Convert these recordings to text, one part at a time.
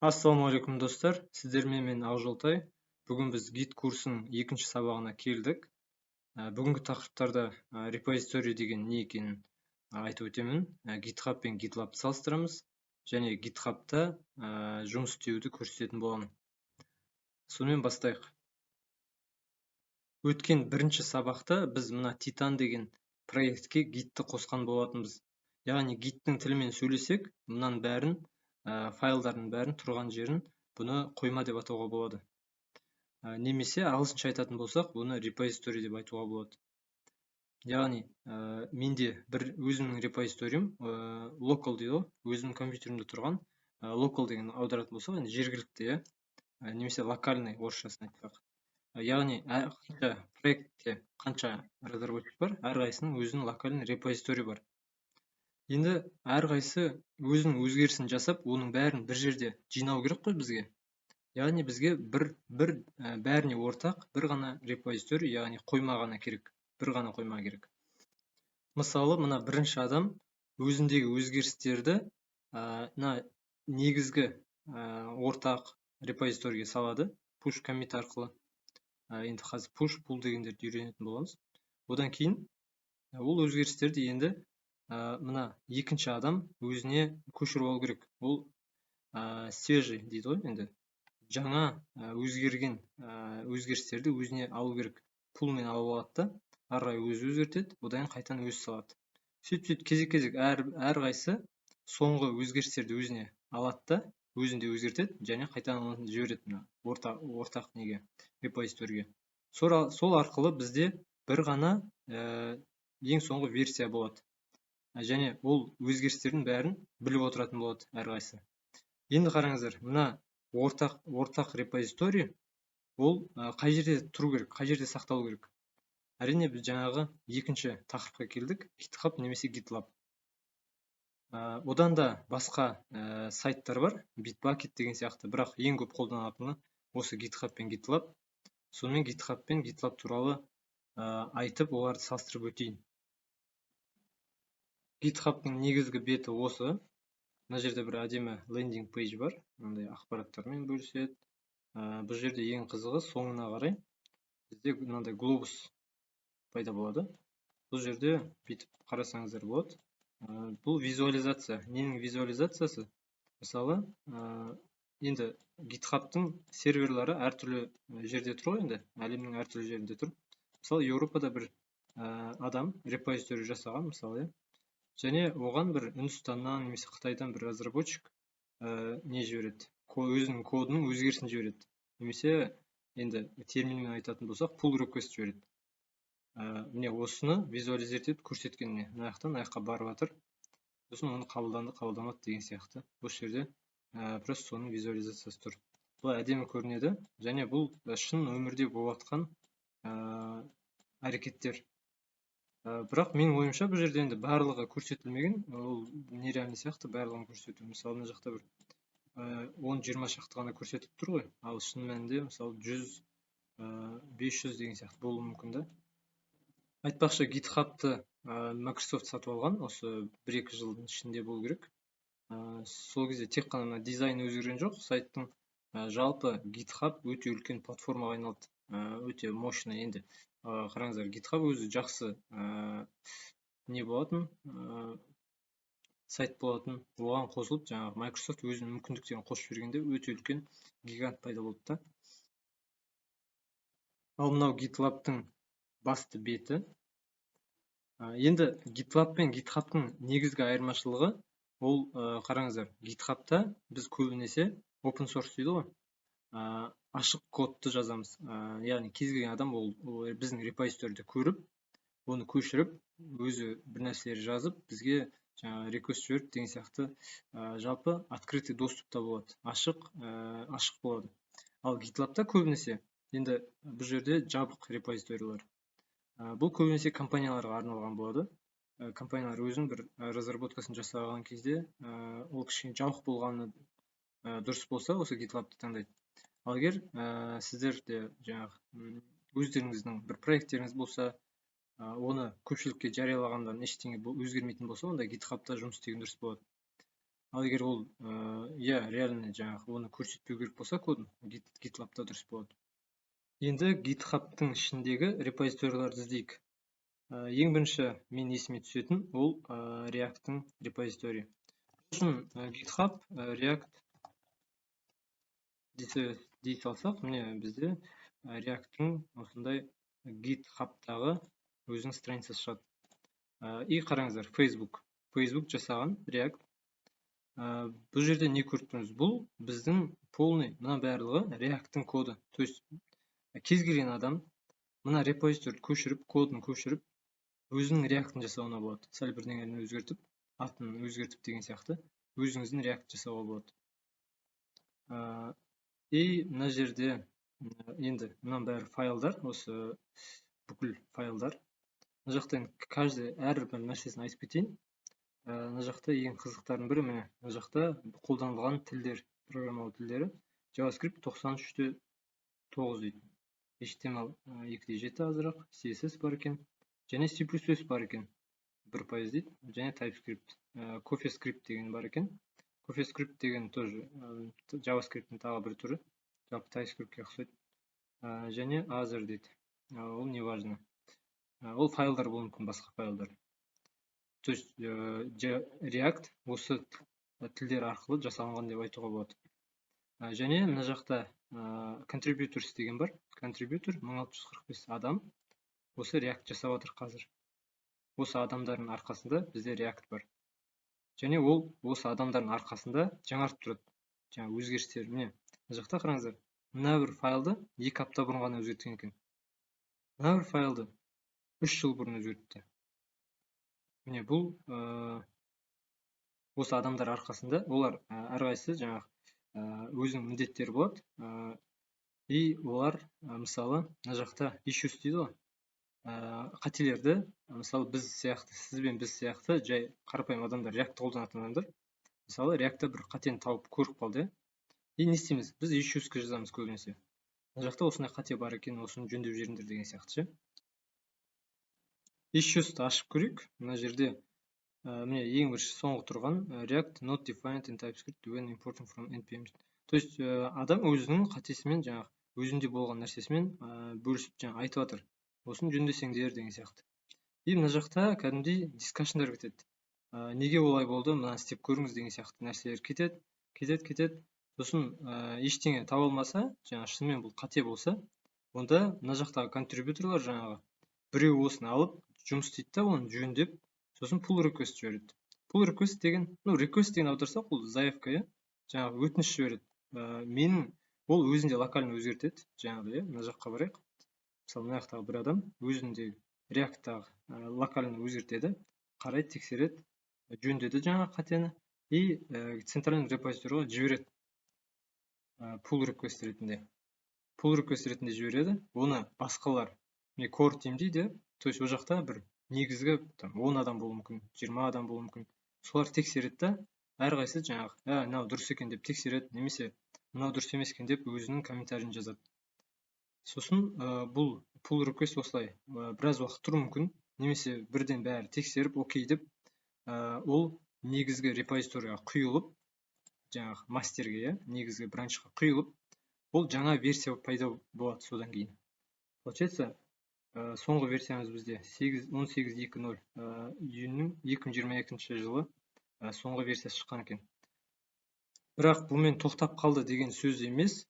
Ассалаумағалейкум, достар! Сіздермен мен, Ақжолтай. Бүгін біз Git курсының екінші сабағына келдік. Бүгінгі тақырыптарда репозиторий деген не екенін айтып өтемін, GitHub пен GitLab салыстырамыз және GitHubта жұмыс істеуді көрсететін боламын. Сонымен, бастайық. Өткен бірінші сабақта біз мына Титан деген проектке Gitті қосқан болатынбыз. Яғни Gitтің тілімен сөйлесек, мынаның бәрін, файлдардың бәрін тұрған жерін, бұны қойма деп атауға болады немесе ағылшынша айтатын болсақ, бұны репозиторий деп айтуға болады. Яғни менде бір өзімнің репозиториім, local дейді ғой, өзімнің компьютерімде тұрған. Local деген аударатын болсақ, енді жергілікті, иә, немесе локальный орысшасын айтсақ. Яғни қанша проектте қанша разработчик бар, әрқайсысының өзінің локальный репозиторий бар. Енді әрқайсысы өзінің өзгерісін жасап, оның бәрін бір жерде жинау керек қой бізге. Яғни бізге бір бәріне ортақ бір ғана репозиторий, яғни қойма ғана керек, бір ғана қойма керек. Мысалы, мына бірінші адам өзіндегі өзгерістерді мына негізгі ортақ репозиторийге салады push, commit арқылы. Енді қазір push, pull дегендерді үйренетін боламыз. Одан кейін ол өзгерістерді енді мына екінші адам өзіне көшіріп алу керек. Ол свежий дейді ғой, енді жаңа өзгерген өзгерістерді өзіне алу керек. Pull мен алып алады да, ары қарай өзі өзгертеді, одан кейін қайтадан өзі салады. Сөйтіп, сөйтіп, кезек кезек әрқайсысы соңғы өзгерістерді өзіне алады да, өзінде өзгертеді және қайтадан оны жібереді мына ортақ неге, репозиторийге. Сол арқылы бізде бір ғана ең соңғы версия болады және ол өзгерістердің бәрін біліп отыратын болады әрқайсысы. Енді қараңыздар, мына ортақ репозиторий ол қай жерде тұру керек, қай жерде сақталу керек? Әрине, біз жаңағы екінші тақырыпқа келдік: GitHub немесе GitLab. Одан да басқа сайттар бар, Bitbucket деген сияқты, бірақ ең көп қолданатыны осы GitHub пен GitLab. Сонымен, GitHub пен GitLab туралы айтып, оларды салыстырып өтейін. GitHub'тың негізгі беті осы. Мына жерде бір әдемі landing page бар, мынандай ақпараттармен бөліседі. Бұл жерде ең қызығы, соңына қарай бізде мынандай глобус пайда болады. Бұл жерде бүйтіп қарасаңыздар болады. Бұл визуализация. Ненің визуализациясы? Мысалы, енді GitHub'тың серверлері әртүрлі жерде тұр ғой, енді әлемнің әртүрлі жерінде тұр. Мысалы, Еуропада бір адам репозиторий жасаған, мысалы, иә, және оған бір Үндістаннан немесе Қытайдан бір разработчик не жібереді, өзінің кодының өзгерісін жібереді немесе енді терминмен айтатын болсақ, pull request жібереді. Міне, осыны визуализировать етіп көрсеткен. Міне, мына жақтан мына жаққа барып жатыр, сосын оны қабылданды, қабылдамады деген сияқты. Осы жерде просто соның визуализациясы тұр. Былай әдемі көрінеді және бұл шын өмірде болып жатқан әрекеттер. Бірақ менің ойымша, бұл жерде енді барлығы көрсетілмеген, ол нереальный сияқты барлығын көрсету. Мысалы, мына жақта бір 10-20 шақты ғана көрсетіп тұр ғой, ал шын мәнінде, мысалы, 100, 500 деген сияқты болуы мүмкін да. Айтпақшы, GitHubты Microsoft сатып алған осы 1-2 жылдың ішінде болу керек. Сол кезде тек қана мына дизайн өзгерген жоқ сайттың, жалпы GitHub өте үлкен платформаға айналды, өте мощный. Енді қараңыздар, GitHub өзі жақсы не болатын, сайт болатын. Оған қосылып, жаңағы Microsoft өзінің мүмкіндіктерін қосып жібергенде, өте үлкен гигант пайда болды да. Ал мынау GitLabтың басты беті. Енді GitLab пен GitHubтың негізгі айырмашылығы ол, қараңыздар, GitHubта біз көбінесе open source дейді ғой, ашық кодты жазамыз. Яғни кез келген адам ол біздің репозиторийді көріп, оны көшіріп, өзі бір нәрселер жазып, бізге жаңағы request жіберіп деген сияқты. Жалпы открытый доступта болады, ашық болады. Ал GitLabта көбінесе енді бұл жерде жабық репозиторийлар. Бұл көбінесе компанияларға арналған болады. Компаниялар өзінің бір разработкасын жасаған кезде, ол кішкене жабық болғаны дұрыс болса, осы GitLabты таңдайды. Ал егер сіздерде жаңағы өздеріңіздің бір проекттеріңіз болса, оны көпшілікке жариялағандан ештеңе өзгермейтін болса, онда GitHubта жұмыс істеген дұрыс болады. Ал егер ол, иә, реально жаңағы оны көрсетпеу керек болса кодын, GitLab'та дұрыс болады. Енді GitHub'тың ішіндегі репозиторийларды іздейік. Ең бірінші мен есіме түсетін ол React-тың репозиторийі. Үшін GitHub React дей салсақ, міне, бізде React-тың осындай GitHub'тағы өзінің страницасы шығады. И қараңыздар, Facebook жасаған React. Бұл жерде не көріп тұрмыз? Бұл біздің полный, мына барлығы React-тың коды. То есть кез келген адам мына репозиторийді көшіріп, кодын көшіріп, өзінің React-ын жасауына болады. Сәл бірдеңені өзгертіп, атын өзгертіп деген сияқты, өзіңіздің React жасауға болады. И мына жерде енді мынаның бәрі файлдар, осы бүкіл файлдар. Мына жақта енді каждый, әрбір нәрсесін айтып кетейін. Мына жақта ең қызықтардың бірі, міне, мына жақта қолданылған тілдер, программалау тілдері: JavaScript 93 те 9 дейді, HTML 2 де 7 азырақ, CSS бар екен және C++ бар екен, 1% дейді, және TypeScript, CoffeeScript деген бар екен. CoffeeScript деген тоже JavaScript'ің тағы бір түрі, жалпы TypeScriptке ұқсайды. Және other дейді, ол не важно, ол файлдар болуы мүмкін, басқа файлдар. То есть React осы тілдер арқылы жасалынған деп айтуға болады. Және мына жақта contributors деген бар. Contributor 1645 адам осы React жасап жатыр қазір. Осы адамдардың арқасында бізде React бар және ол осы адамдардың арқасында жаңарып тұрады, жаңа өзгерістер. Міне, мына жақта қараңыздар, мына бір файлды 2 апта бұрын ғана өзгерткен екен, мына бір файлды 3 жыл бұрын өзгертті. Міне, бұл осы адамдар арқасында. Олар әрқайсысы жаңағы өзінің міндеттері болады. И олар, мысалы, мына жақта issues дейді ғой, қателерді, мысалы, біз сияқты, сіз бен біз сияқты жай қарапайым адамдар, React қолданатын адамдар, мысалы, React бір қатені тауып көріп қалды, иә, и не істейміз? Біз issues-ке жазамыз көбінесе: мына жақта осындай қате бар екен, осыны жөндеп жіберіңдер деген сияқты ше. Issues-ты ашып көрейік. Мына жерде, міне, ең бірінші соңғы тұрған React not defined in TypeScript when importing from npm. То есть адам өзінің қатесімен, жаңағы өзінде болған нәрсесімен бөлісіп, жаңағы айтып жатыр, осыны жөндесеңдер деген сияқты. И мына жақта кәдімгідей discussion дар кетеді: неге олай болды, мынаны істеп көріңіз деген сияқты нәрселер кетеді, кетеді, кетеді. Сосын ештеңе таба алмаса, жаңағы шынымен бұл қате болса, онда мына жақтағы contributor лар, жаңағы біреу осыны алып жұмыс істейді да, оны жөндеп, сосын pull request жібереді. Pull request деген, ну, request деген аударсақ, ол заявка, иә, жаңағы өтініш жібереді. Менің ол өзінде локально өзгертеді жаңағыдай, иә. Мына жаққа барайық. Мысалы, мына жақтағы бір адам өзінде React-тағы локально өзгертеді, қарайды, тексереді, жөндеді жаңағы қатені и центральный репозиторийға жібереді pull request ретінде. Pull request ретінде жібереді. Оны басқалар, міне, core team дейді, то есть ол жақта бір негізгі там 10 адам болуы мүмкін, 20 адам болуы мүмкін. Солар тексереді да, әрқайсысы жаңағы мынау дұрыс екен деп тексереді немесе мынау дұрыс емес екен деп өзінің комментарийін жазады. Сосын бұл pull request осылай біраз уақыт тұруы мүмкін немесе бірден бәрі тексеріп, окей деп, ол негізгі репозиторийға құйылып, жаңағы мастерге, иә, негізгі branch қа құйылып, ол жаңа версия пайда болады. Содан кейін, получается, соңғы версиямыз бізде 18.2.0, июнь нің 2022 жылы соңғы версиясы шыққан екен. Бірақ бұнымен тоқтап қалды деген сөз емес.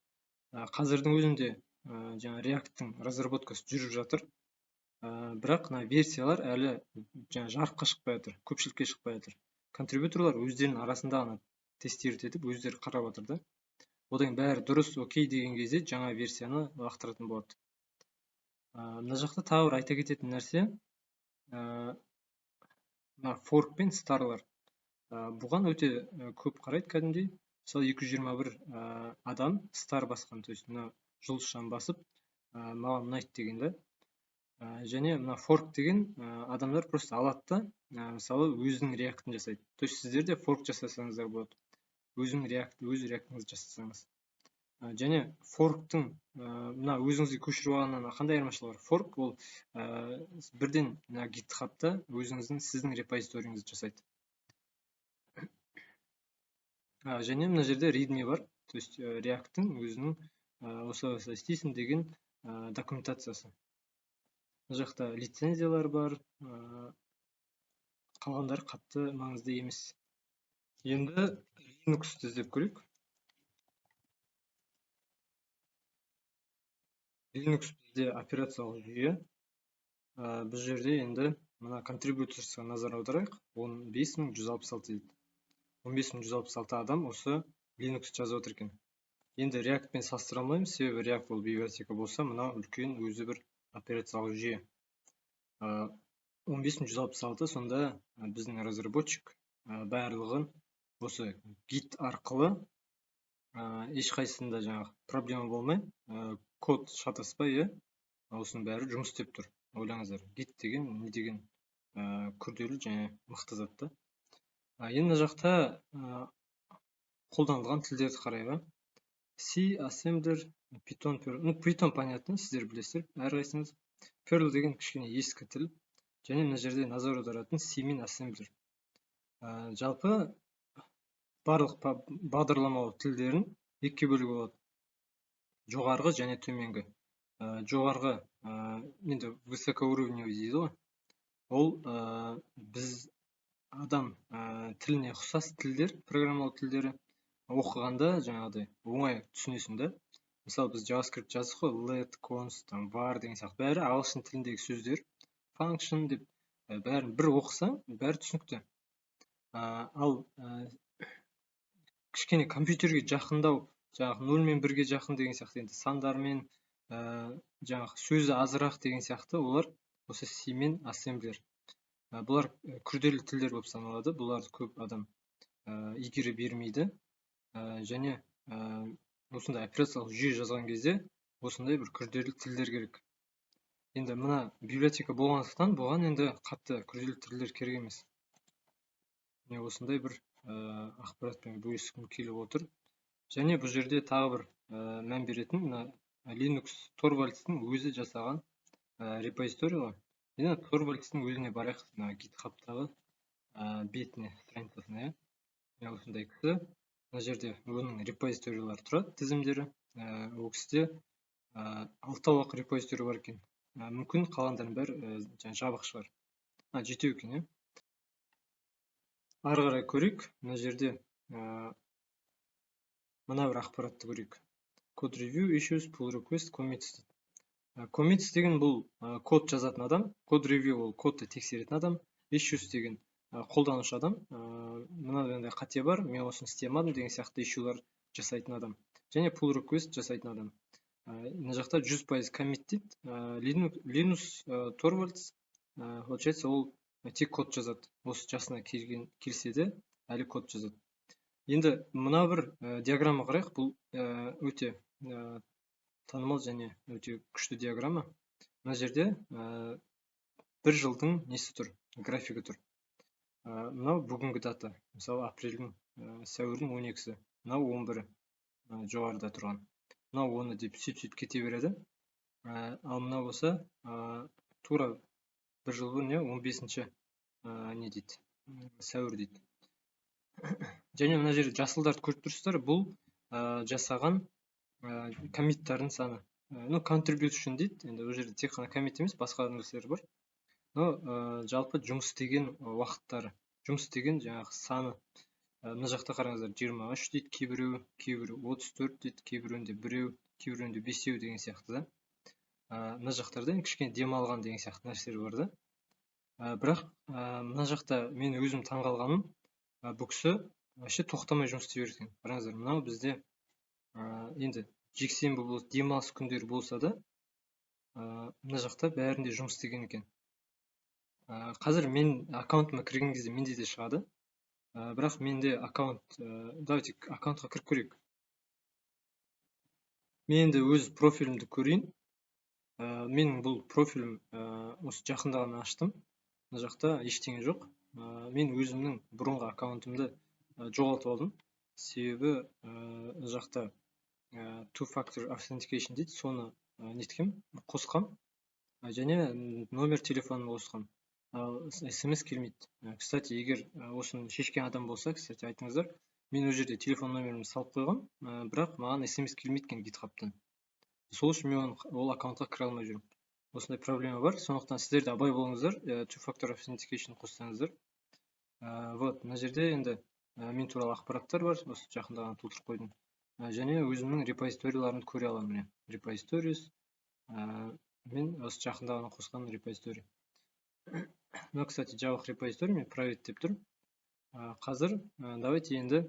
Қазірдің өзінде жаңа React-тың разработкасы жүріп жатыр, бірақ мына версиялар әлі жаңа жарыққа шықпай жатыр, көпшілікке шықпай жатыр. Contributor лар өздерінің арасында ғана тестировать етіп, өздері қарап жатыр да. Одан кейін бәрі дұрыс, окей деген кезде жаңа версияны лақтыратын болады. Мына жақта тағы бір айта кететін нәрсе, мына fork пен star лар. Бұған өте көп қарайды кәдімгідей. Мысалы, 221 адам star басқан, то есть мына жұлдызшаны басып, маған ұнайды деген да. Және мына fork деген, адамдар просто алады да, мысалы, өзінің React-ын жасайды. То есть сіздер де fork жасасаңыздар болады, өзінің React, өз React-ыңызды жасасаңыз. Және fork тың мына өзіңізге көшіріп алғаннан қандай айырмашылығы бар? Fork ол бірден мына GitHub-та өзіңіздің, сіздің репозиторийіңізді жасайды. Және мына жерде readme бар, то есть React-тің өзінің осылай осылай істейсің деген документациясы. Мына жақта лицензиялар бар, қалғандары қатты маңызды емес. Енді Linux-ты іздеп көрейік. Linux бізде операциялық жүйе. Бұл жерде енді мына контрибьюторсқа назар аударайық. 15166 дейді. 15166 адам осы Linux жазып отыр екен. Енді React-пен салыстыра алмаймыз, себебі React ол библиотека болса, мынау үлкен өзі бір операциялық жүйе. 15166 сонда біздің разработчик барлығын осы Git арқылы ешқайсысында жаңағы проблема болмай, код шатаспай, осының бәрі жұмыс істеп тұр. Ойлаңыздар, Git деген не деген күрделі және мықты зат та. Енді мына жақта қолданылған тілдерді қарайық. C, Assembler, Python, Perl. Ну, Python понятно, сіздер білесіздер, әрқайсыңыз. Perl деген кішкене ескі тіл. Және мына жерде назар аударатын C мен Assembler. Жалпы барлық бағдарламалау тілдерін екіге бөлуге болады. Жоғарғы және төменгі. Жоғарғы, енді высокоуровневый дейді ғой. Ол біз адам тіліне ұқсас тілдер, программалау тілдері оқығанда жаңағыдай оңай түсінесің да. Мысалы, біз JavaScript жаздық қой, let, const, там, var деген сияқты, бәрі ағылшын тіліндегі сөздер, function деп бәрін бір оқысаң, бәрі түсінікті. Ал кішкене компьютерге жақындау, жаңағы 0 мен 1-ге жақын деген сияқты, енді сандармен, жаңағы сөзі азырақ деген сияқты, олар осы C мен Assembler. Бұлар күрделі тілдер болып саналады, бұларды көп адам игере бермейді. Және осындай операциялық жүйе жазған кезде осындай бір күрделі тілдер керек. Енді мына библиотека болғандықтан бұған енді қатты күрделі тілдер керек емес. Міне, осындай бір ақпаратпен бөліскім келіп отыр. Және бұл жерде тағы бір мән беретін мына Linus Torvalds'тың өзі жасаған репозиторий ғой. Енді Torvalds'тың өзіне барайық, мына GitHub'тағы бетіне, страницасына, иә. Міне, осындай кісі. Мына жерде оның репозиторийлары тұрады, тізімдері. Ол кісіде алтау ақ репозиторий бар екен. Мүмкін қалғандарының бәрі жаңа жабық шығар. Жетеу екен, иә. Ары қарай көрейік. Мына жерде мына бір ақпаратты көрейік. Code review, issues, pull request, commits дейді. Commits деген бұл код жазатын адам, code review ол кодты тексеретін адам, issues деген қолданушы адам, мынандай қате бар, мен осыны істей алмадым деген сияқты issue-лар жасайтын адам. Және pull request жасайтын адам. Мына жақта 100% commit дейді. Linus Torvalds, получается, ол тек код жазады. Осы жасына келсе де әлі код жазады. Енді мына бір диаграмма қарайық. Бұл өте танымал және өте күшті диаграмма. Мына жерде бір жылдың несі тұр, графигі тұр. Мынау бүгінгі дата, мысалы, апрельдің, сәуірдің 12-сі, мынау 11-і, жоғарыда тұрған. Мынау 10-ы деп сөйтіп-сөйтіп кете береді. Ал мынау болса, тура бір жыл бұрын, иә, 15-ші не дейді, сәуір дейді. Және мына жерде жасылдарды көріп тұрсыздар, бұл жасаған коммиттардың саны. Ну, contribution дейді, енді ол жерде тек қана коммит емес, басқа нәрселер бар. Но жалпы жұмыс істеген уақыттары, жұмыс істеген жаңағы саны. Мына жақта қараңыздар, 23 дейді кейбіреуі, кейбіреуі 34 дейді, кейбіреуінде біреу, кейбіреуінде бесеу деген сияқты да. Мына жақтарда енді кішкене демалған деген сияқты нәрселер бар да. Бірақ мына жақта мен өзім таңғалғаным, бұл кісі вообще тоқтамай жұмыс істей береді екен. Қараңыздар, мынау бізде енді жексенбі болса, демалыс күндері болса да, мына жақта бәрінде жұмыс істеген екен. Қазір мен аккаунтыма кірген кезде менде де шығады. Бірақ менде аккаунт, давайте аккаунтқа кіріп көрейік. Мен енді өз профилімді көрейін. Менің бұл профилім осы жақында ғана аштым. Мына жақта ештеңе жоқ. Мен өзімнің бұрынғы аккаунтымды жоғалтып алдым. Себебі мына жақта two factor authentication дейді, соны неткем, қосқам және номер телефонын қосқам. Ал смс келмейді. Кстати, егер осыны шешкен адам болса, кстати, айтыңыздар. Мен ол жерде телефон номерімді салып қойғам, бірақ маған смс келмейді екен GitHub'тан. Сол үшін мен ол аккаунтқа кіре алмай жүрмін. Осындай проблема бар, сондықтан сіздер де абай болыңыздар, two factor authentication қоссаңыздар. Вот мына жерде енді мен туралы ақпараттар бар, осы жақында ғана толтырып қойдым. Және өзімнің репозиторийларымды көре аламын. Міне, repositories, мен осы жақында ғана қосқан репозиторий. Мынау, кстати, жабық репозиторий, мен private деп тұр. Қазір давайте енді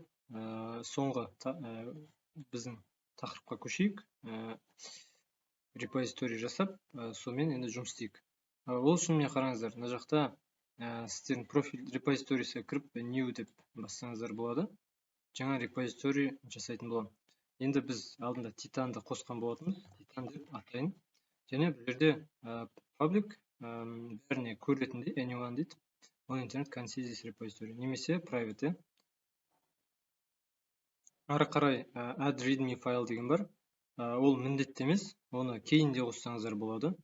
соңғы біздің тақырыпқа көшейік. Репозиторий жасап, сонымен енді жұмыс істейік. Ол үшін, міне, қараңыздар, мына жақта сіздердің профиль репозиторийсіне кіріп, new деп бассаңыздар болады. Жаңа репозиторий жасайтын боламын. Енді біз алдында Титанды қосқан болатынбыз, Титан деп атайын. Және бұл жерде public, бәріне көретіндей, anyone дейді, on internet can see this repository, немесе private, иә. Ары қарай add readme файл деген бар, ол міндетті емес, оны кейін де қоссаңыздар болады.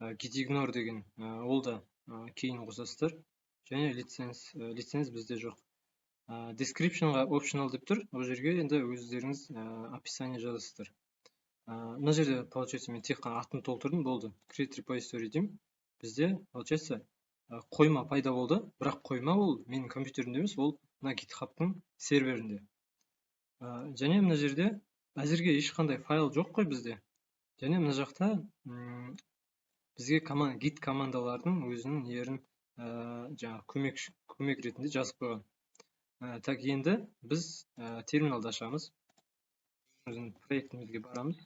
Gitignore деген, ол да кейін қосасыздар. Және лиценз, лиценз бізде жоқ. Descriptionға optional деп тұр, ол жерге енді өздеріңіз описание жазасыздар. Мына жерде, получается, мен тек қана атын толтырдым, болды. Create repository деймін. Бізде, получается, қойма пайда болды, бірақ қойма ол менің компьютерімде емес, ол мына GitHub'тың серверінде. Және мына жерде әзірге ешқандай файл жоқ қой бізде. Және мына жақта бізге git командалардың өзінің нелерін, жаңағы көмек ретінде жазып қойған. Так, енді біз терминалды ашамыз, өзіміздің проектімізге барамыз.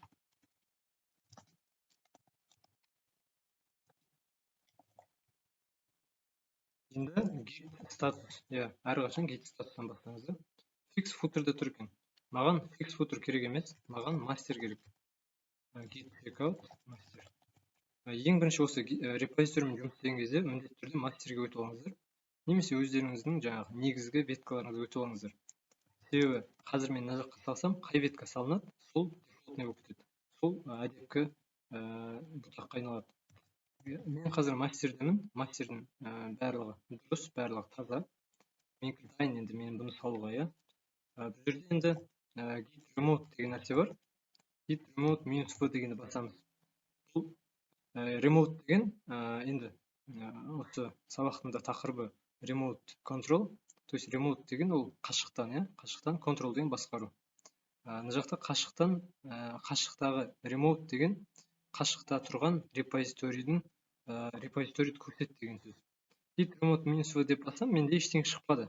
Енді git status, иә, әрқашан git статустан бастаңыздар. Fix footer'де тұр екен. Маған fix footer керек емес, маған мастер керек. Git checkout master. Ең бірінші осы репозиториймен жұмыс істеген кезде міндетті түрде мастерге өтіп алыңыздар немесе өздеріңіздің жаңағы негізгі веткаларыңызға өтіп алыңыздар. Себебі қазір мен мына жаққа салсам, қай ветка салынады, сол дефолтный болып кетеді, сол әдепкі бұтаққа айналады. Мен қазір мастердемін, мастердің барлығы дұрыс, барлығы таза, менікі дайын. Енді мен бұны салуға, иә. Бұл жерде енді git remote деген нәрсе бар. Git remote минус v дегенді басамыз. Бұл remote деген, енді осы сабақтың да тақырыбы remote control, то есть remote деген ол қашықтан, иә, қашықтан, control деген басқару. Мына жақта қашықтан, қашықтағы remote деген қашықта тұрған репозиторийдің, репозиторийді көрсет деген сөз. Git remote минус v деп бассам, менде ештеңе шықпады.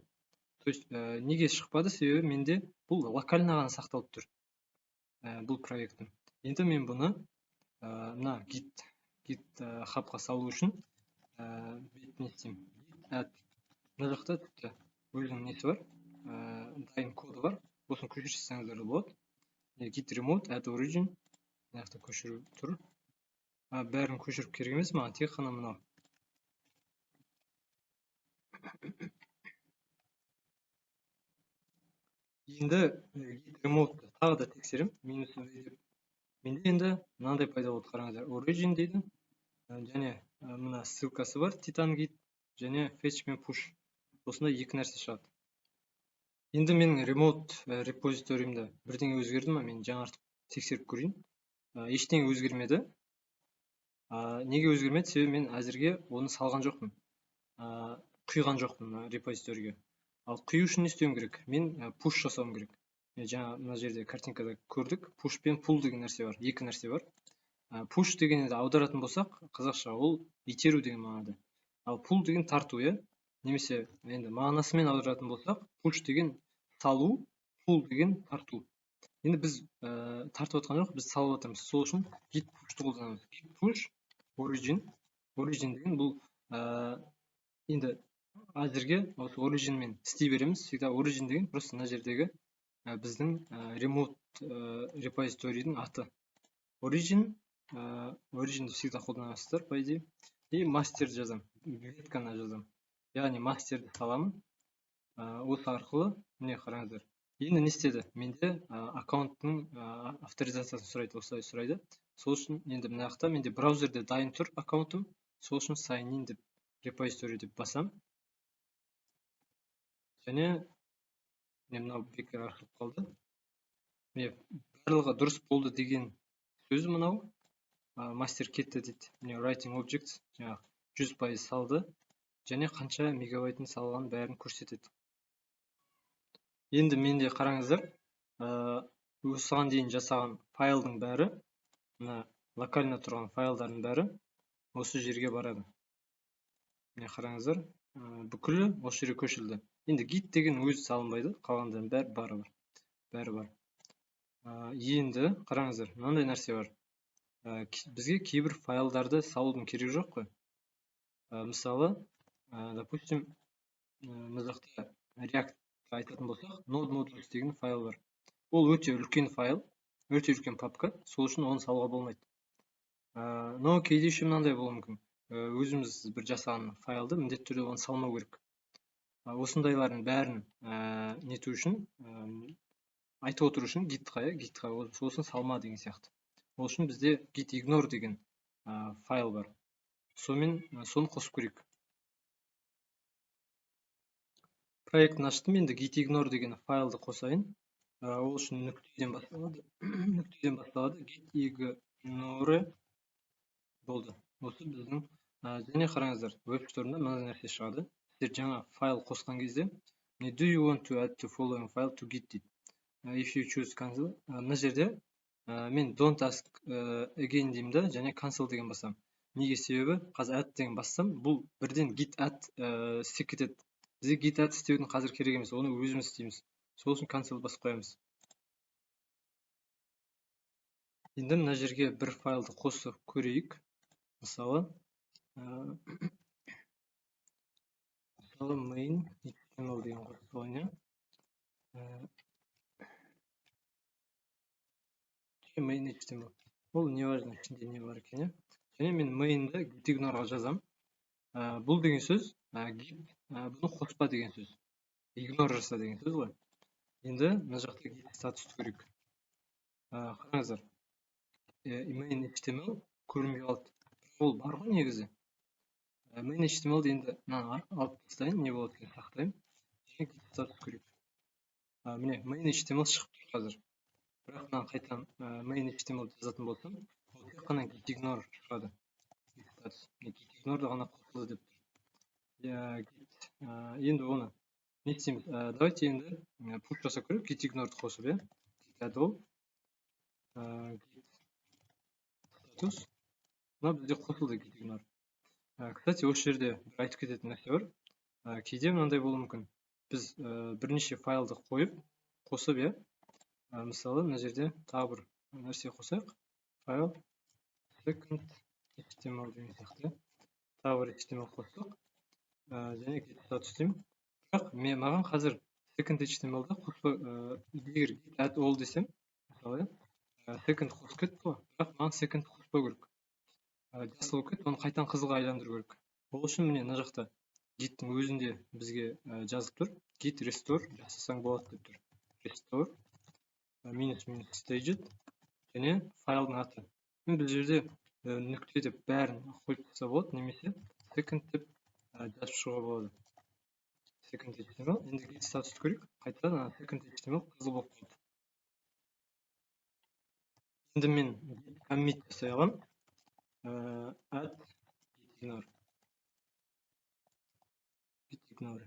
То есть неге шықпады? Себебі менде бұл локально ғана сақталып тұр, бұл проектім. Енді мен бұны мына GitHubқа салу үшін не істеймін? Add. Мына жақта тіпті өзінің несі бар, дайын коды бар, осыны көшіріп салсаңыздар да болады. Git remote add origin, мына жақта көшіру тұр. Бәрін көшіріп керек емес маған, тек қана мынау. Енді git remote тағы да тексеремін, минус v деп. Менде енді мынандай пайда болды, қараңыздар, origin дейді және мына ссылкасы бар titan git және fetch пен push, осындай екі нәрсе шығады. Енді менің remote репозиторийімде бірдеңе өзгерді ма, мен жаңартып тексеріп көрейін. Ештеңе өзгермеді. Неге өзгермеді? Себебі мен әзірге оны салған жоқпын, құйған жоқпын репозиторийге. Ал құю үшін не істеуім керек? Мен push жасауым керек. Мен жаңа мына жерде картинкада көрдік, push пен pull деген нәрсе бар, екі нәрсе бар. Push деген енді аударатын болсақ қазақша, ол итеру деген мағынада, ал pull деген тарту, иә. Немесе енді мағынасымен аударатын болсақ, push деген салу, pull деген тарту. Енді біз тартып жатқан жоқ, біз салып жатырмыз. Сол үшін git push'ты қолданамыз. Git push origin. Origin деген бұл, енді әзірге осы originмен істей береміз всегда. Origin деген просто мына жердегі біздің remote репозиторийдің аты origin. Originді всегда қолданасыздар, по идее. И мастер жазамын, ветканы жазамын, яғни мастерді саламын осы арқылы. Міне, қараңыздар, енді не істеді? Менде аккаунттың авторизациясын сұрайды, осылай сұрайды. Сол үшін енді мына жақта менде браузерде дайын тұр аккаунтым, сол үшін sign in деп, репозиторий деп басам және Міне, мынау бекер ашылып қалды. Міне, барлығы дұрыс болды деген сөз мынау. Мастер кетті дейді. Міне, writing objects жаңағы 100% салды және қанша мегабайтын салғанын бәрін көрсетеді. Енді менде, қараңыздар, осыған дейін жасаған файлдың бәрі, мына локально тұрған файлдардың бәрі осы жерге барады. Міне, қараңыздар, бүкілі осы жерге көшірілді. Енді git деген өзі салынбайды, қалғандарының бәрі бар, бәрі бар. Енді қараңыздар, мынандай нәрсе бар. Бізге кейбір файлдарды салудың керегі жоқ қой. Мысалы, допустим, мына жақта React айтатын болсақ, node modules деген файл бар. Ол өте үлкен файл, өте үлкен папка, сол үшін оны салуға болмайды. Но кейде еще мынандай болуы мүмкін: өзіміз бір жасаған файлды міндетті түрде оны салмау керек. Осындайлардың бәрін нету үшін, айтып отыру үшін гитқа, иә, гитқа сосын салма деген сияқты. Ол үшін бізде git ignore деген файл бар, сонымен соны қосып көрейік. Проектін аштым. Енді git ignore деген файлды қосайын. Ол үшін нүктеден басталады, нүктеден басталады, git ignore. Болды, осы біздің. Және қараңыздар, WebStorm-да мынандай нәрсе шығады: сіздер жаңа файл қосқан кезде, міне, "Do you want to add to following file to git?" дейді. If you choose cancel, мына жерде мен "Don't ask again" деймін да, және cancel деген басамын. Неге? Себебі қазір add деген бассам, бұл бірден git add істеп кетеді. Бізге git add істеудің қазір керек емес, оны өзіміз істейміз. Сол үшін cancel басып қоямыз. Енді мына жерге бір файлды қосып көрейік. Мысалы, main html деген қосып салайын, иә, main html. Ол не важно, ішінде не бар екен, иә. Және мен mainді git ignore-ға жазамын. Бұл деген сөз git бұны қоспа деген сөз, ignore жаса деген сөз ғой. Енді мына жақта git статусты көрейік. Қараңыздар, main html көрінбей қалды. Ол бар ғой негізі. Main html енді мынаны алып тастайын, не болады екен, сақтаймын және git статус көрейік. Міне, main html шығып тұр қазір. Бірақ мынаны қайтадан main html жазатын болсам, ол тек қана git ignore шығады. Git status, git ignore ғана қосылды деп тұр. Git енді оны не істейміз? Давайте енді push жасап көрейік, git ignore қосып, иә. Git add all, git status. Мына бізде қосылды git ignore. Кстати, осы жерде бір айтып кететін нәрсе бар. Кейде мынандай болуы мүмкін: біз бірнеше файлды қойып, қосып, иә. Мысалы, мына жерде тағы бір нәрсе қосайық, файл second html деген сияқты. Тағы бір html қостық және git status деймін. Бірақ мен, маған қазір second html-ді қоспа. Егер git add all десем, мысалы, иә, second қосып кетті ғой, бірақ маған second қоспау керек. Жасыл болып кетті, оны қайтадан қызылға айландыру керек. Ол үшін, міне, мына жақта гиттің өзінде бізге жазып тұр, git restore жасасаң болады деп тұр. Restore минус минус staged және файлдың аты. Бұл жерде нүкте деп бәрін қойып тастаса болады немесе second деп жазып шығуға болады, second html. Енді git статусты көрейік. Қайтадан ана second html қызыл болып қалды. Енді мен commit жасай аламын, add git ignore, git ignore.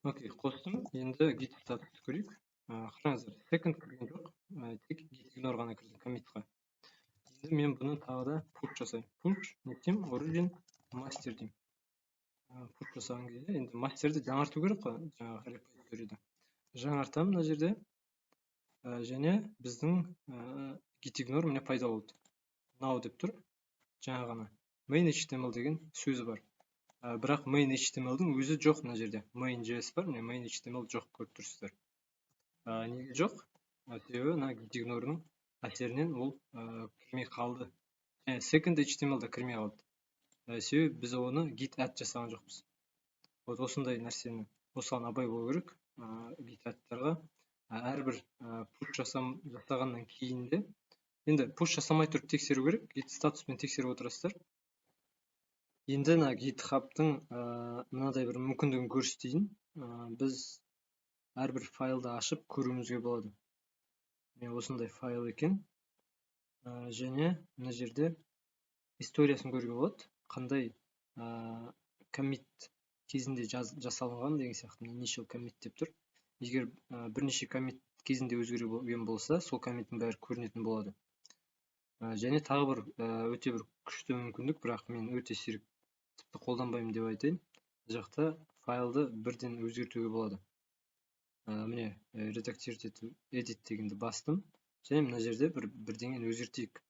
Окей, қостым. Енді git статусты көрейік. Қараңыздар, second кірген жоқ, тек git ignore ғана кірді коммитқа. Енді мен бұны тағы да push жасаймын. Push не істеймін? Origin master деймін. Push жасаған кезде енді мастерді жаңарту керек қой, жаңағы репозиторийді жаңартамын мына жерде. Және біздің git ignore, міне, пайда болды, now деп тұр. Жаңа ғана main html деген сөзі бар, бірақ main html-дің өзі жоқ. Мына жерде main.js бар, міне, main html жоқ, көріп тұрсыздар. Неге жоқ? Себебі мына git ignore-ның әсерінен ол кірмей қалды және second html да кірмей қалды, себебі біз оны git add жасаған жоқпыз. Вот осындай нәрсені, осыған абай болу керек. Git add-тарға әрбір push жасағаннан кейін де, енді push жасамай тұрып тексеру керек, git статуспен тексеріп отырасыздар. Енді мына GitHub-тың мынадай бір мүмкіндігін көрсетейін. Біз Әрбір файлды ашып көруімізге болады. Міне, осындай файл екен. Және мына жерде историясын көруге болады, қандай коммит кезінде жасалынған деген сияқты. Initial commit деп тұр. Егер бірнеше коммит кезінде өзгерген болса, сол коммиттің бәрі көрінетін болады. Және тағы бір өте бір күшті мүмкіндік, бірақ мен өте сирек, тіпті қолданбаймын деп айтайын: мына жақта файлды бірден өзгертуге болады. Міне, редактировать ету, edit дегенді бастым және мына жерде бір бірдеңені өзгертейік.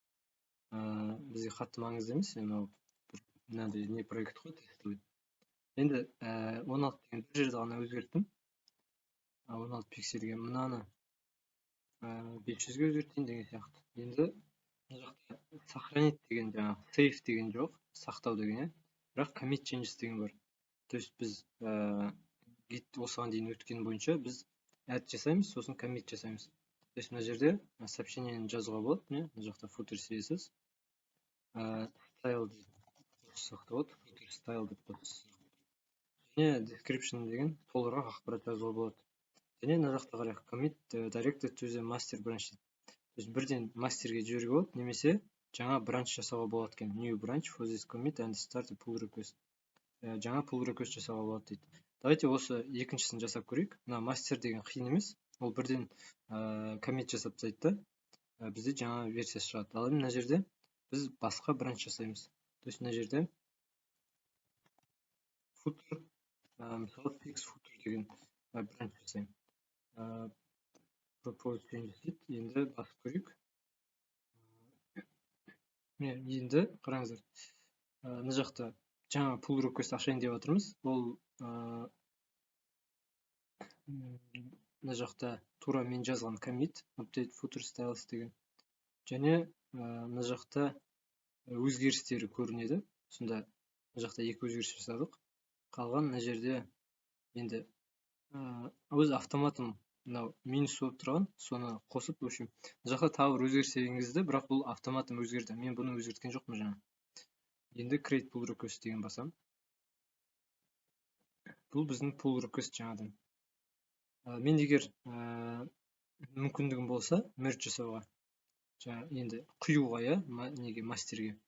Бізге қатты маңызды емес, мынау бір мынандай не проект қой, тестовый. Енді 16 деген бір жерде ғана өзгерттім, 16 пиксельге, мынаны 500-ге өзгертейін деген сияқты. Енді мына жақта сохранить деген, жаңағы save деген жоқ, сақтау деген, иә, бірақ commit changes деген бар. То есть біз git осыған дейін өткен бойынша біз add жасаймыз, сосын commit жасаймыз. То есть мына жерде сообщениені жазуға болады. Міне, мына жақта footer css style деп қоссақ та болады, footer style деп қоссақ және description деген толығырақ ақпарат жазуға болады. Және мына жақта қарайық: commit directed to the master branch, то есть бірден мастерге жіберуге болады немесе жаңа branch жасауға болады екен. New branch for this commit and start a pull request, жаңа pull request жасауға болады дейді. Давайте осы екіншісін жасап көрейік. Мына мастер деген қиын емес, ол бірден commit жасап тастайды да, бізде жаңа версия шығады. Ал енді мына жерде біз басқа branch жасаймыз. То есть мына жерде footer, мысалы, fix footer деген branch жасаймын. Propose changes дейді. Енді басып көрейік. Міне, енді қараңыздар, мына жақта жаңа pull request ашайын деп жатырмыз. Ол мына жақта тура мен жазған commit update footer styles деген және мына жақта өзгерістері көрінеді. Сонда мына жақта екі өзгеріс жасадық. Қалған мына жерде енді өзі автоматом мынау минус болып тұрған, соны қосып, в общем, мына жақта тағы бір өзгеріс енгізді, бірақ бұл автоматом өзгерді, мен бұны өзгерткен жоқпын жаңа. Енді create pull request деген басамын. Бұл біздің pull request жаңадан. Мен егер мүмкіндігім болса merge жасауға, жаңа енді құюға, иә, неге, мастерге,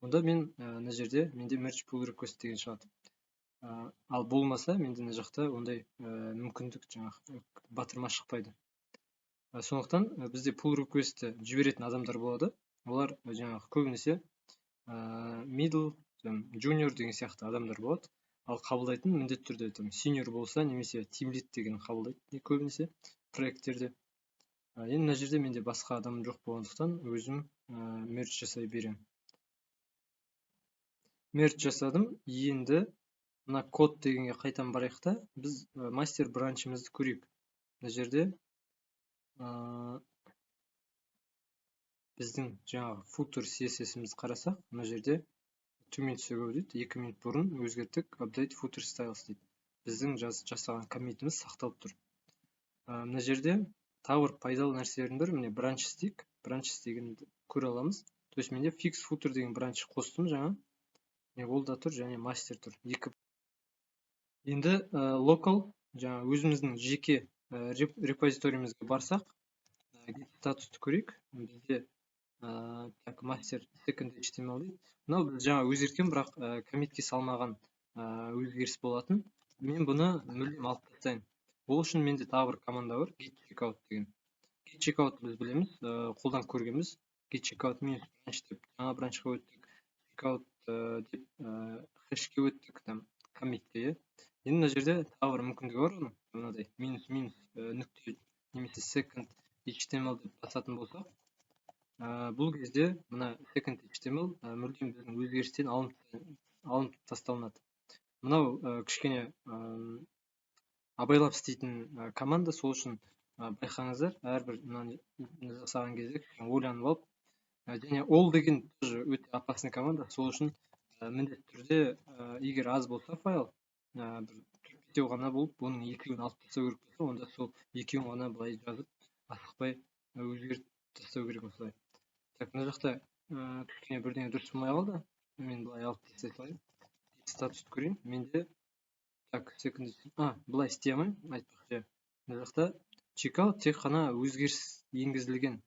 онда мен мына жерде менде merge pull request деген шығады. Ал болмаса, менде мына жақта ондай мүмкіндік, жаңағы батырма шықпайды. Сондықтан бізде pull request ті жіберетін адамдар болады. Олар жаңағы көбінесе middle, junior деген сияқты адамдар болады. Ал қабылдайтын міндетті түрде там senior болса немесе team lead деген қабылдайды көбінесе проекттерде. Енді мына жерде менде басқа адам жоқ болғандықтан, өзім merge жасай беремін. Merge жасадым. Енді мына код дегенге қайтадан барайық та, біз мастер branch імізді көрейік. Мына жерде біздің жаңағы footer css-імізді қарасақ, мына жерде 2 minutes ago дейді, 2 минут бұрын өзгерттік, update footer styles дейді. Біздің жасаған коммитіміз сақталып тұр. Мына жерде тағы бір пайдалы нәрселердің бірі, міне, branch істейік. Branch дегенді көре аламыз. То есть менде fix footer деген branch қостым жаңа, міне, ол да тұр және мастер тұр, екі. Енді local, жаңа өзіміздің жеке репозиторийімізге барсақ, git статусты көрейік. Бізде так, master second html дейді. Мынау біз жаңа өзгерткен, бірақ коммитке салмаған өзгеріс болатын. Мен бұны мүлдем алып тастайын. Ол үшін менде тағы бір команда бар, git checkout деген. Git checkout біз білеміз, қолданып көргенбіз. Git checkout минус branch деп жаңа branch қа өттік, checkout деп хэшке өттік, там коммитке, иә. Енді мына жерде тағы бір мүмкіндігі бар оның: мынадай минус минус нүкте немесе second html деп басатын болсақ, бұл кезде мына second html мүлдем біздің өзгерістен алынып тасталынады. Мынау кішкене абайлап істейтін команда. Сол үшін байқаңыздар, әрбір мынаны жасаған кезде кішкене ойланып алып. Және ол деген тоже өте опасный команда. Сол үшін міндетті түрде, егер аз болса файл, бір төрт бесеу ғана болып, оның екеуін алып тастау керек болса, онда сол екеуін ғана былай жазып, асықпай өзгертіп тастау керек осылай. Так, мына жақта кішкене бірдеңе дұрыс болмай қалды, мен былай алып тастай салайын. Статусты көрейін менде. Так, second, а былай істей алмаймын, айтпақшы. Мына жақта checkout тек қана өзгеріс енгізілген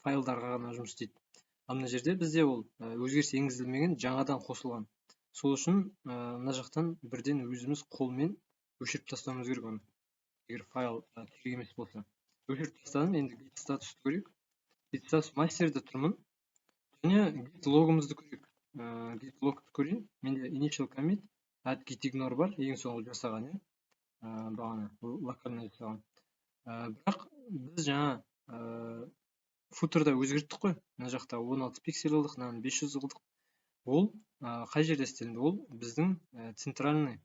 файлдарға ғана жұмыс істейді. Ал мына жерде бізде ол өзгеріс енгізілмеген, жаңадан қосылған. Сол үшін мына жақтан бірден өзіміз қолмен өшіріп тастауымыз керек оны, егер файл керек емес болса. Өшіріп тастадым. Енді git статусты көрейік. Git статус, мастерде тұрмын. Және git логымызды көрейік. Git логты көрейін. Менде initial commit add git ignore бар, ең соңғы жасаған, иә, бағана локально жасаған. Бірақ біз жаңа футерда өзгерттік қой. Мына жақта 16 пиксель қылдық, мынаны 500 қылдық. Ол қай жерде істелінді? Ол біздің центральный,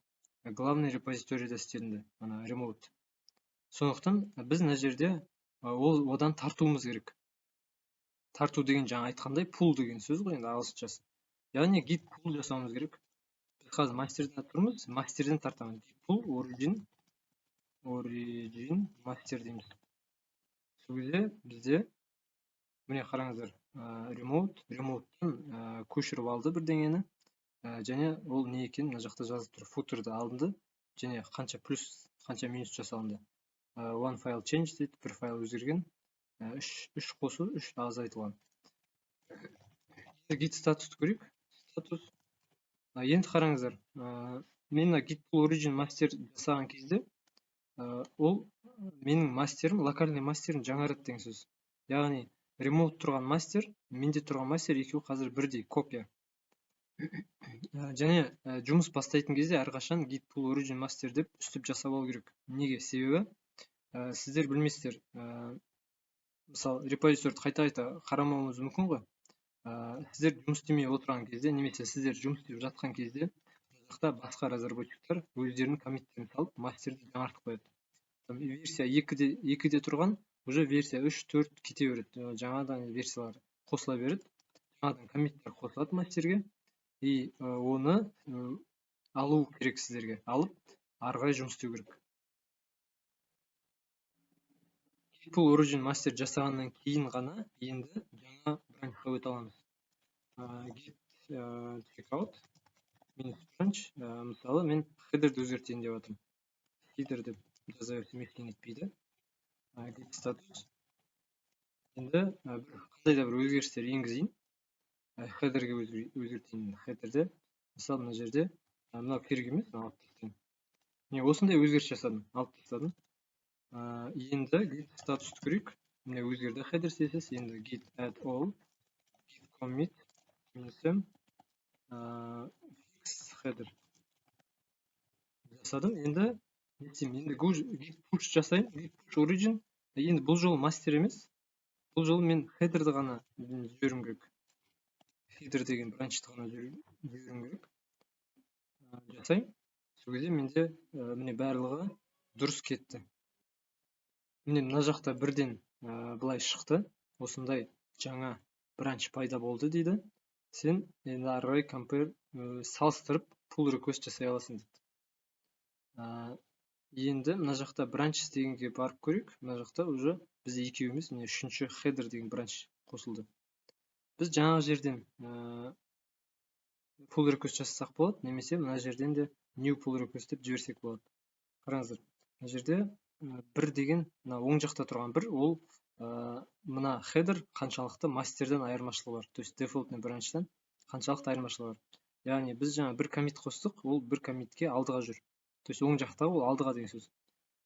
главный репозиторийда істелінді, ана remote. Сондықтан біз мына жерде ол одан тартуымыз керек. Тарту деген жаңа айтқандай, pull деген сөз ғой енді ағылшыншасы. Яғни git pull жасауымыз керек. Біз қазір мастерде тұрмыз, мастерден тартамыз. Git pull origin master дейміз. Сол кезде бізде, міне, қараңыздар, remote-тан көшіріп алды бірдеңені және ол не екенін мына жақта жазып тұр. Футерді алынды және қанша плюс, қанша минус жасалынды. One file change дейді, бір файл өзгерген, үш қосу, үш азайтылған. Git статусты көрейік. Статус. Енді қараңыздар, мен мына git pull origin master жасаған кезде ол менің мастерім, локальный мастерім жаңарады деген сөз. Яғни remote тұрған мастер, менде тұрған мастер екеуі қазір бірдей, копия. Және жұмыс бастайтын кезде әрқашан git pull origin master деп үстіп жасап алу керек. Неге? Себебі сіздер білмейсіздер, мысалы, репозиторийді қайта қайта қарамауыңыз мүмкін ғой. Сіздер жұмыс істемей отырған кезде немесе сіздер жұмыс істеп жатқан кезде мына жақта басқа разработчиктар өздерінің коммиттерін салып, мастерді жаңартып қояды. Там версия 2-де тұрған уже версия 3, 4 кете береді, жаңадан версиялар қосыла береді, жаңадан коммиттер қосылады мастерге. И оны алу керек сіздерге, алып ары қарай жұмыс істеу керек. Git pull origin master жасағаннан кейін ғана енді жаңа бранчқа өте аламыз. Git checkout минус branch. Мысалы, мен хедерді өзгертейін деп жатырмын. Header деп жаза берсем, ештеңе етпейді. Git status. Енді бір қандай да бір өзгерістер енгізейін, хедерге өзгертейін. Хедерде, мысалы, мына жерде мынау керек емес, алып тастайын. Міне, осындай өзгеріс жасадым, алып тастадым. Енді git статусты көрейік. Міне, өзгерді header CSS. Енді git add all, git commit минус m fix header жасадым. Енді не істеймін? Енді git push жасаймын, git push origin. Енді бұл жолы мастер емес, бұл жолы мен хедерді ғана жіберуім керек, header деген бранчты ғана жіберуім керек. Жасаймын. Сол кезде менде, міне, барлығы дұрыс кетті. Міне, мына жақта бірден былай шықты: осындай жаңа бранч пайда болды дейді, сен енді ары қарай compare, салыстырып pull request жасай аласың дейді. Енді мына жақта branches дегенге барып көрейік. Мына жақта уже бізде екеу емес, міне, үшінші header деген бранч қосылды. Біз жаңағы жерден pull request жасасақ болады немесе мына жерден де new pull request деп жіберсек болады. Қараңыздар, мына жерде бір деген, мына оң жақта тұрған бір, ол мына header қаншалықты мастерден айырмашылығы бар, то есть дефолтный бранчтан қаншалықты айырмашылығы бар. Яғни біз жаңа бір коммит қостық, ол бір коммитке алдыға жүр, то есть оң жақта ол алдыға деген сөз.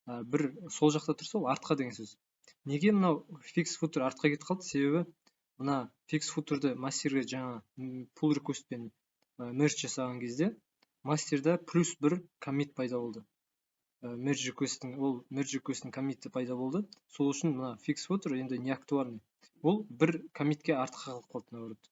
Бір сол жақта тұрса, ол артқа деген сөз. Неге мынау fix footer артқа кетіп қалды? Себебі мына fix footerді мастерге жаңа pull request пен merge жасаған кезде мастерда плюс бір коммит пайда болды. Merge request-тің, ол merge request-тің коммиті пайда болды. Сол үшін мына fix footer енді не актуальный, ол бір коммитке артқа қалып қалды, наоборот.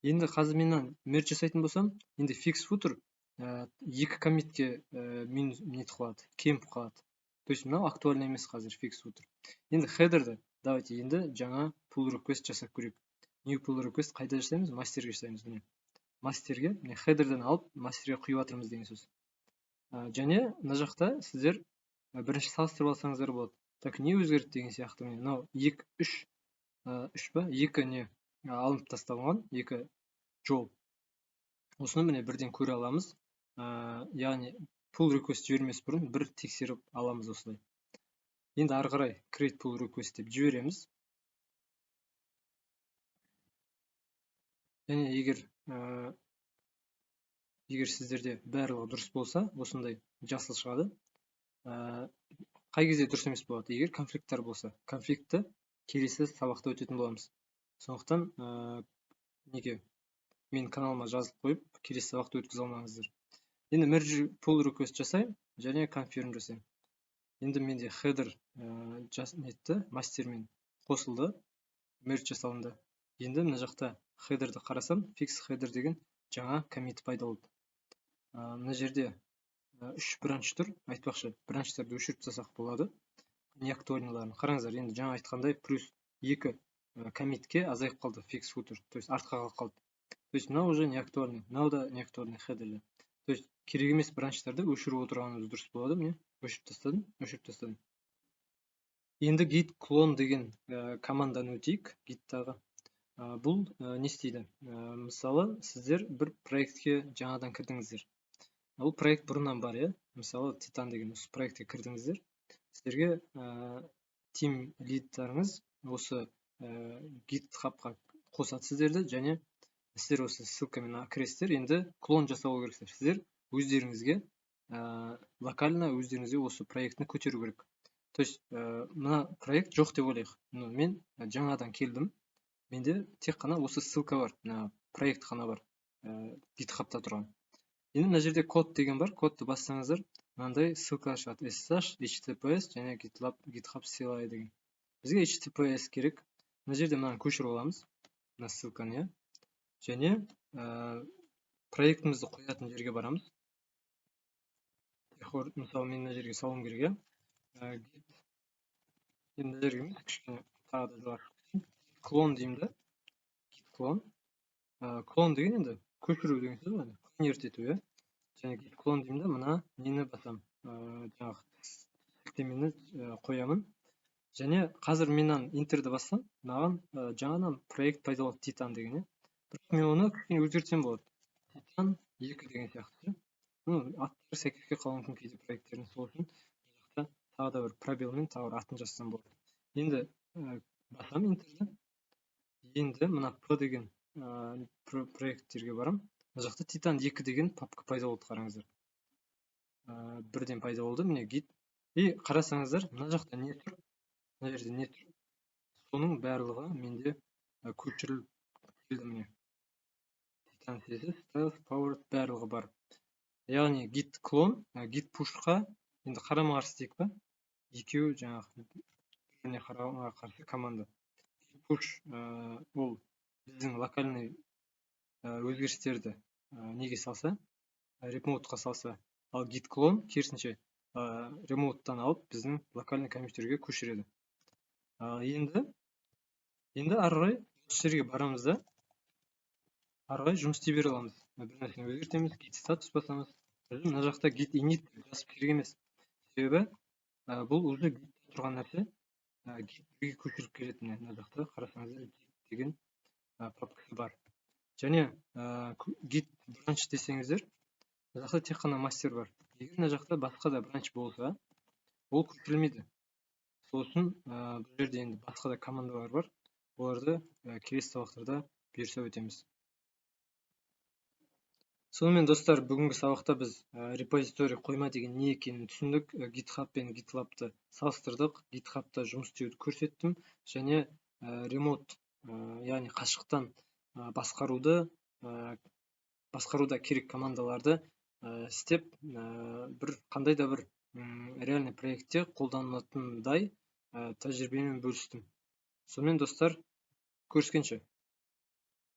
Енді қазір мен мынаны merge жасайтын болсам, енді fix footer екі коммитке минус нетіп қалады, кеміп қалады. То есть мынау актуальный емес қазір fix footer. Енді хедерді давайте енді жаңа pull request жасап көрейік. New pull request қайда жасаймыз? Мастерге жасаймыз. Міне, мастерге, міне, хедерден алып, мастерге құйып жатырмыз деген сөз. Және мына жақта сіздер бірінші салыстырып алсаңыздар болады, так, не өзгерді деген сияқты. Міне, мынау екі, үш, үш па, екі не алынып тасталған, екі жол. Осыны, міне, бірден көре аламыз. Яғни Pull request жібермес бұрын бір тексеріп аламыз осылай. Енді ары қарай create pull request деп жібереміз. Және егер сіздерде барлығы дұрыс болса, осындай жасыл шығады. Қай кезде дұрыс емес болады? Егер конфликттер болса, конфликтті келесі сабақта өтетін боламыз. Сондықтан неге мен каналыма жазылып қойып, келесі сабақты өткізе алмаңыздар. Енді merge pull request жасаймын және confirm жасаймын. Енді менде header нетті, мастермен қосылды, merge жасалынды. Енді мына жақта headerді қарасам, fix header деген жаңа commit пайда болды. Мына жерде 3 бранч тұр. Айтпақшы, бранчтарды өшіріп тастасақ болады. Неактуальныйларын қараңыздар. Енді жаңа айтқандай плюс 2 коммитке азайып қалды fix footer, то есть артқа қалып қалды. То есть мынау уже неактуальный, мынау да неактуальный headerлер. То есть керек емес бранчтарды өшіріп отырғанымыз дұрыс болады. Міне, өшіріп тастадым, өшіріп тастадым. Енді git clone деген команданы өтейік. Git-тағы. Бұл не істейді? Мысалы, сіздер бір проектке жаңадан кірдіңіздер. Ол проект бұрыннан бар, иә? Мысалы, Titan деген осы проектке кірдіңіздер. Сіздерге team lead-тарыңыз осы GitHub-қа қосады сіздерді, және сіздер осы ссылкамен кіресіздер. Енді клон жасау керексіздер. Сіздер өздеріңізге локально өздеріңізге осы проектіні көтеру керек. То есть мына проект жоқ деп ойлайық. Мен жаңадан келдім. Менде тек қана осы ссылка бар, мына проект қана бар, GitHub-та тұрған. Енді мына жерде код деген бар. Кодты бассаңыздар, мынандай ссылка шығады: SSH, HTTPS және GitLab, GitHub CLI деген. Бізге HTTPS керек. Мына жерде мынаны көшіріп аламыз, мына ссылканы, иә. Және проектімізді қоятын жерге барамыз. Мысалы, мен мына жерге салуым керек, иә. Енді мына жерге емес, кішкене тағы да жоғары. Клон деймін да, git clone. Клон деген енді көшіру деген сөз ғой, клонировать ету, иә. Және git clone деймін да, мына нені басамын, жаңағы сілтемені қоямын. Және қазір мен мынаны Enter-ді бассам, маған жаңадан проект пайда болады, Titan деген, иә. Бірақ мен оны кішкене өзгертсем болады, Titan 2 деген сияқты. Ну, аттары сәйкес қалуы мүмкін кейде проекттердің. Сол үшін мына жақта тағы да бір пробелмен тағы бір атын жазсам болады. Енді басамын Enter-ді. Енді мына п деген проекттерге барамын. Мына жақта Titan 2 деген папка пайда болды, қараңыздар. Бірден пайда болды, міне, git. И қарасаңыздар, мына жақта не тұр, мына жерде не тұр, соның барлығы менде көшіріліп келді. Міне, Titan CSS, styles, power, барлығы бар. Яғни git clone git push-қа енді қарама қарсы дейік па, екеуі жаңағы бір біріне қарама қарсы команда. Git push ол біздің локальный өзгерістерді неге салса, remote-қа салса, ал git clone керісінше, remote-тан алып, біздің локальный компьютерге көшіреді. Енді ары қарай осы жерге барамыз да, ары қарай жұмыс істей бере аламыз. Бір нәрсені өзгертеміз, git status басамыз. Мына жақта git init деп жазып керек емес, себебі бұл уже git тұрған нәрсе, git бірге көшіріп келеді. Міне, мына жақта қарасаңыздар, git деген папкасы бар. Және git branch десеңіздер, мына жақта тек қана мастер бар. Егер мына жақта басқа да branch болса, ол көшірілмейді. Сол үшін бұл жерде енді басқа да командалар бар, оларды келесі сабақтарда бұйырса өтеміз. Сонымен, достар, бүгінгі сабақта біз репозиторий, қойма деген не екенін түсіндік, GitHub пен GitLabты салыстырдық, GitHubта жұмыс істеуді көрсеттім және remote, яғни қашықтан басқаруды, басқаруда керек командаларды істеп, бір қандай да бір реальный проектте қолданылатындай тәжірибемен бөлістім. Сонымен, достар, көріскенше!